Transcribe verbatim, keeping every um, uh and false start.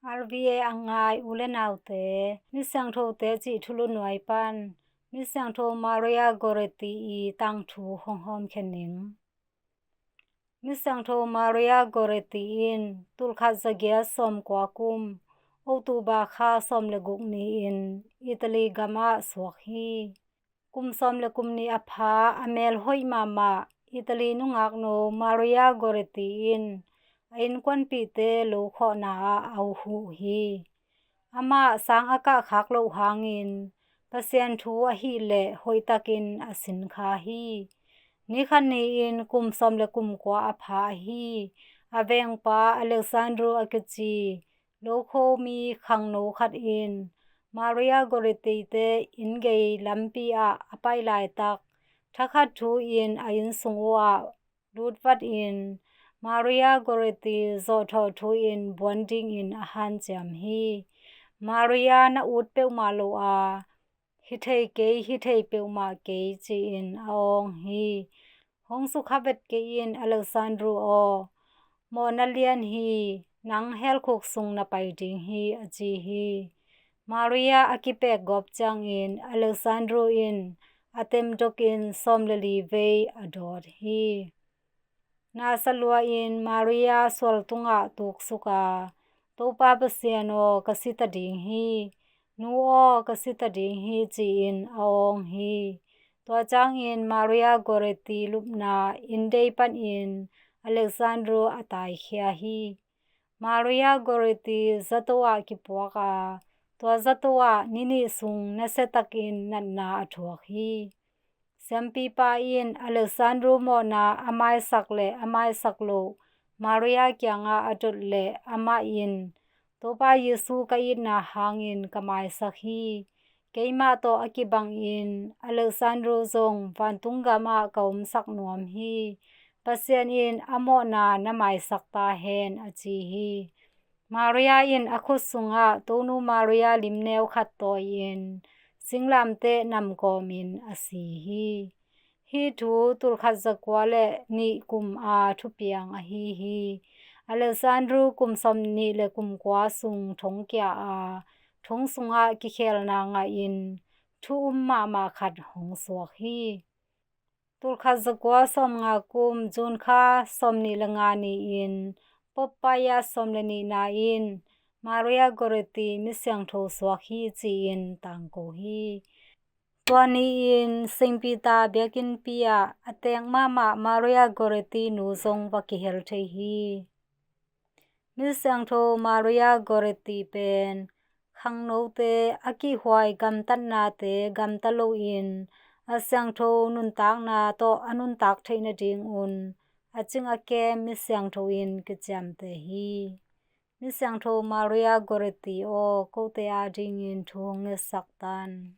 R V A a ngai u le naute, Misiangthote cih thulu nuai pan Misiangtho Maria Goretti i tangthu hong hawmkhia ning. Misiangtho Maria Goretti in tulkhat zagiat sawmkua kum October kha sawm le guk ni-in Italy gamah suak hi. Kum sawm le kum nih a pha a mel hoih mahmah Italy nungakno Maria Goretti in a innkuanpihte lo khawhna ah a huh hi. Amah sang a kahkhak loh hangin Pasian thu ahih leh hoihtakin a sinkha hi. Nikhat ni-in kum sawm le kum kua a pha ahi a vengpa Alexandru a kici lokho mi khangno khat in Maria Goretti-te inn gei lampi ah a pai laitak thakhat thu-in a inn sung uhah lutvat in Maria Goretti zawhthawh thu-in buan dingin a hanciam hi. Maria na ut peuhmah lo a, hi thei kei, hi thei peuhmah kei ci-in a awng hi. Hong sukha vet kei in Alexandru aw, mawhna lian hi, nang helkhuk sung na pai ding hi a ci hi. Maria a kipek gawp ciangin Alexandru in a temdokin sawm le li vei a dawt hi. Nasa lua-in Maria sual tungah tuksuk a, Topa Pasian aw, ka si ta ding hi, nu aw, ka si ta ding hi ci-in a awng hi. Tua ciangin Maria Goretti lupna inn dei panin Alexandru a taikhia hi. Maria Goretti zato ah kipuak a, tua zato ah ni nih sung nasiatakin natna a thuak hi. Siampipa in Alexandru mawhna a maisak le a maisak loh Maria kiangah a dot leh amah in Topa Jesu ka itna hangin ka maisak hi. Keimah tawh a kibangin Alexandru zong vantung gamah ka omsak nuam hi. Pasian in a mawhna na maisak ta hen a ci hi. Maria in a khut sungah Tonu Maria limneu khat tawi-in singlamteh namkawmin a si hi. Hih thu tulkhat zakua le nih kum a thupiang ahi hi. Alexandru kum sawm nih le kum kua sung thongkia a, thong sungah kikhelna ngahin thu um mahmah khat hong suak hi. Tulkhat zakua sawmnga kum June kha sawm nih le nga ni-in Pope Pius sawm le nihna in Maria Goretti misiangtho suak hi ci-in tangko hi. Tua ni-in Saint Peter biakinnpi ah a teek mahmah Maria Goretti nu zong va kihel thei hi. Misiangtho Maria Goretti pen khangnote a kihhuai gamtatnate gamta loin a siangtho nuntakna tawh a nuntak theih nadingun a cing a kem misiangtho in kiciamteh hi. Misiangtho Maria Goretti aw, kote adingin thu hong ngetsak tan.